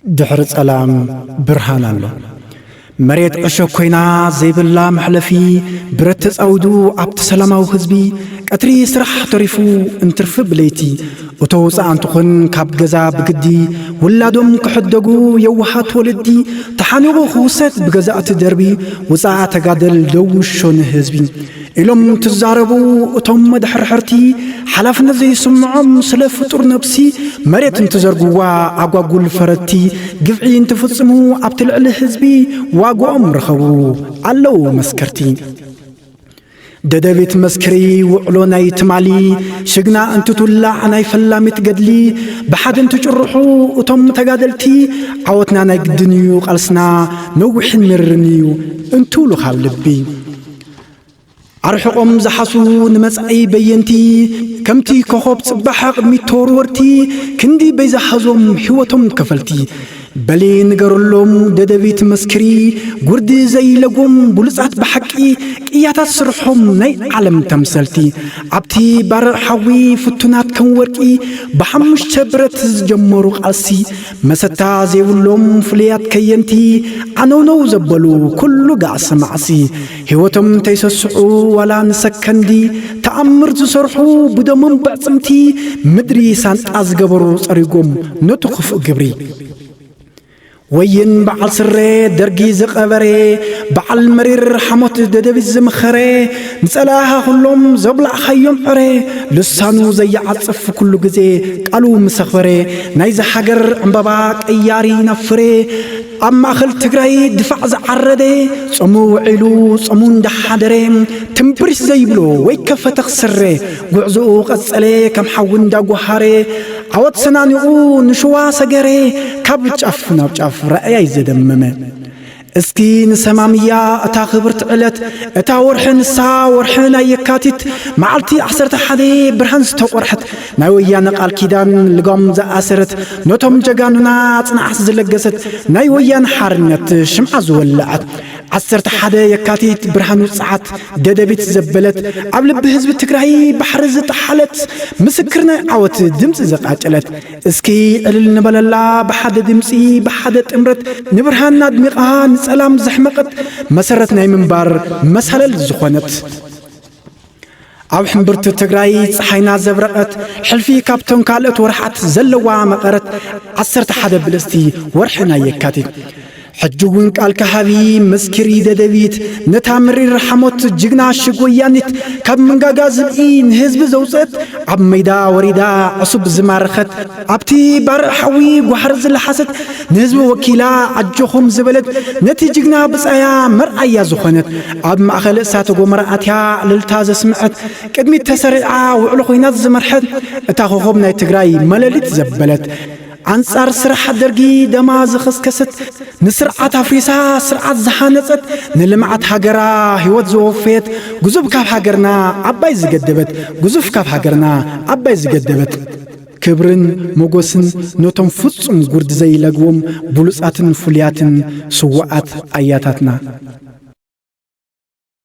ድሕሪ ጸላም ብርሃን ኣሎ። መሬት ዕሾኽ ኮይና ዘይብላ መሕለፊ፣ ብረት ተጻዊዱ ኣብቲ ሰላማዊ ህዝቢ፣ ቀትሪ ስራሕ ተሪፉ እንትርፊ ብለይቲ፣ እቶ ውጻእ እንትኾን ካብ ገዛ ብግዲ፣ ውላዶም ክሕደጉ የዋሃት ወለዲ፣ ተሓኒቑ ክውሰድ ብገዛእቲ ደርቢ፣ ውጻእ ተጋደል ደውሾ ንህዝቢ። ኢሎም ትዛረቡ እቶም መድሕርሕርቲ፣ ሓላፍነት ዘይስምዖም ስለ ፍጡር ነብሲ፣ መሬት እንትዘርግዋ ኣጓጉል ፈረድቲ፣ ግፍዒ እንትፍጽሙ ኣብቲ ልዕሊ ህዝቢ፣ ዋግኦም ረኸቡ ኣለዉ መስከርቲ። ደደቢት መስክሪ ውዕሎ ናይ ትማሊ፣ ሽግና እንትትውላዕ ናይ ፈላሚት ገድሊ፣ ብሓደ እንትጭርሑ እቶም ተጋደልቲ፣ ዓወትና ናይ ግድን እዩ ቃልስና፣ ነዊሕን መሪርን እዩ እንትብሉ ካብ ልቢ። ኣርሕቖም ዝሓስቡ ንመጻኢ በየንቲ፣ ከምቲ ኮኾብ ጽባሕ ቅድሚት ተወርወርቲ፣ ክንዲ በይዛሓዞም ህይወቶም ከፈልቲ። በሊ ንገረሎም ደደቢት መስክሪ፣ ጉርዲ ዘይለጎም ብሉጻት ብሓቂ፣ ቅያታት ስርሖም ናይ ዓለም ተምሰልቲ። ኣብቲ ባርዕ ሓዊ ፍቱናት ከም ወርቂ፣ ብሓሙሽተ ብረት ዝጀመሩ ቃልሲ፣ መሰታ ዘይብሎም ፍሉያት ከየንቲ፣ ዓነውነው ዘበሉ ኩሉ ጋዕሲ ማዕሲ። ህይወቶም እንተይሰስዑ ዋላ ንሰከንዲ፣ ተኣምር ዝሰርሑ ብደሞም ብዕጽምቲ፣ ምድሪ ሳንጣ ዝገበሩ ጸሪጎም ነቲ ክፉእ ግብሪ። ወይን በዓል ስረ ደርጊ ዝቐበረ፣ በዓል መሪር ሓሞት ደደቢት ዝመኸረ፣ ንጸላእኻ ኩሎም ዘብላዕኻዮም ዕረ፣ ልሳኑ ዘይዓጽፍ ኩሉ ግዜ ቃሉ ምስ ኣኽበረ፣ ናይዚ ሃገር ዕምባባ ቀያሪ ናብ ፍረ፣ ኣብ ማእከል ትግራይ ድፋዕ ዝዓረደ፣ ጾሙ ውዒሉ ጾሙ እንዳሓደረ፣ ትምብሪስ ዘይብሎ ወይ ከፈተኽ ስረ፣ ጉዕዞኡ ቀጸለ ከም ሓዊ እንዳጓሃረ፣ ዓወት ሰናኒቑ ንሽዋ ሰገረ፣ ካብ ጫፍ ናብ ጫፍ ራእያይ ዘደመመ። እስኪ ንሰማምያ እታ ክብርቲ ዕለት፣ እታ ወርሒ ንሳ ወርሒ ናይ የካቲት፣ መዓልቲ ዓሰርተ ሓደ ብርሃን ዝተቖርሐት፣ ናይ ወያነ ቃል ኪዳን ልጓም ዝኣሰረት፣ ነቶም ጀጋኑና ጽንዓት ዝለገሰት፣ ናይ ወያነ ሓርነት ሽምዓ ዝወለዐት፣ ዓሰርተ ሓደ የካቲት ብርሃን ውጽዓት ደደቢት ዘበለት፣ ኣብ ልቢ ህዝቢ ትግራይ ባሕሪ ዝጠሓለት፣ ምስክር ናይ ዓወት ድምፂ ዘቃጨለት። እስኪ ዕልል ንበለላ ብሓደ ድምፂ ብሓደ ጥምረት፣ ንብርሃን ኣድሚቓ ንጸላም ዘሕመቐት፣ መሰረት ናይ ምንባር መሳለል ዝኾነት። ኣብ ሕምብርቲ ትግራይ ፀሓይና ዘብረቐት፣ ሕልፊ ካብቶም ካልኦት ወርሓት ዘለዋ መቐረት፣ ዓሰርተ ሓደ ብልስቲ ወርሒ ናይ የካቲት። ሕጂ እውን ቃልካ ሃቢ መስክሪ ደደቢት፣ ነታ መሪር ሓሞት ጅግና ሽግ ወያኒት፣ ካብ መንጋጋ ዝብኢ ንህዝቢ ዘውፅአት፣ ኣብ ሜዳ ወሪዳ ዕሱብ ዝማረኸት፣ ኣብቲ ባርዕ ሓዊ ጓህሪ ዝለሓሰት፣ ንህዝቢ ወኪላ ኣጆኹም ዝበለት፣ ነቲ ጅግና ብጻያ መርኣያ ዝኾነት፣ ኣብ ማእከል እሳተ ጎመራ ኣትያ እልልታ ዘስምዐት፣ ቅድሚት ተሰሪዓ ውዕሎ ኹናት ዝመርሐት፣ እታ ኮኾብ ናይ ትግራይ መለሊት ዘበለት፣ ኣንጻር ስራሕ ደርጊ ደማ ዝኸስከሰት፣ ንስርዓት ኣፍሪሳ ስርዓት ዝሃነጸት፣ ንልምዓት ሃገራ ህይወት ዘወፈየት፣ ግዙፍ ካብ ሃገርና ዓባይ ዝገደበት፣ ግዙፍ ካብ ሃገርና ዓባይ ዝገደበት። ክብርን ሞጎስን ነቶም ፍጹም ጉርዲ ዘይለግቦም ብሉጻትን ፍሉያትን ስዉኣት ኣያታትና።